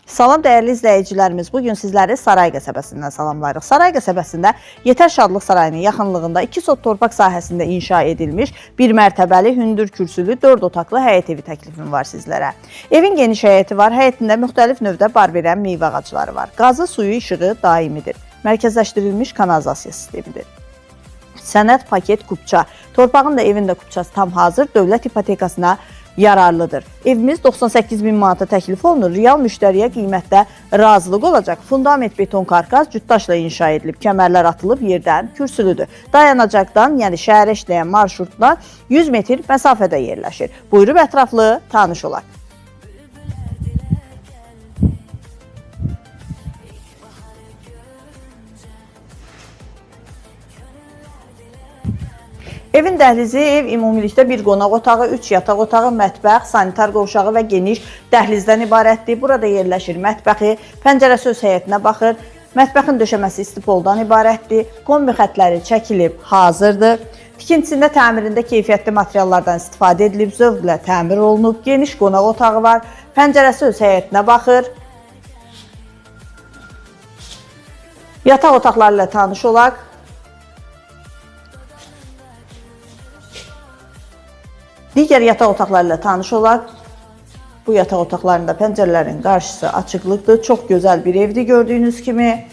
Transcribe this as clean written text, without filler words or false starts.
Salam dəyərli izləyicilərimiz. Bu gün sizləri Saray qəsəbəsindən salamlayırıq. Saray qəsəbəsində Yetər Şadlıq Sarayının yaxınlığında 2 sot torpaq sahəsində inşa edilmiş bir mərtəbəli, hündür kürsülü, 4 otaqlı həyət evi təklifim var sizlərə. Evin geniş həyəti var. Həyətində müxtəlif növdə bar verən meyvə ağacları var. Qazı, suyu, işığı daimidir. Mərkəzləşdirilmiş kanalizasiya sistemidir. Sənəd, paket, kupça. Torpağın da evin də kupçası tam hazır, dövlət ipotekasına yararlıdır. Evimiz 98 min manata təklif olunur. Real müştəriyə qiymətdə razılıq olacaq. Fundament beton karkas cütdaşla inşa edilib, kəmərlər atılıb yerdən kürsülüdür. Dayanacaqdan, yəni şəhərə işləyən marşrutdan 100 metr məsafədə yerləşir. Buyurub ətraflı tanış olaq. Evin dəhlizi ev ümumilikdə bir qonaq otağı, 3 yataq otağı, mətbəx, sanitar qovşağı və geniş dəhlizdən ibarətdir. Burada yerləşir mətbəxi, pəncərəsi öz həyətinə baxır. Mətbəxin döşəməsi istipoldan ibarətdir. Kombi xətləri çəkilib, hazırdır. Tikintisində, təmirində keyfiyyətli materiallardan istifadə edilib, zövqlə təmir olunub. Geniş qonaq otağı var. Pəncərəsi öz həyətinə baxır. Yataq otaqları ilə tanış olaq. Digər yataq otaqları ilə tanış olaq. Bu yataq otaqlarında pəncərələrin qarşısı açıqlıqdır. Çox gözəl bir evdir gördüyünüz kimi.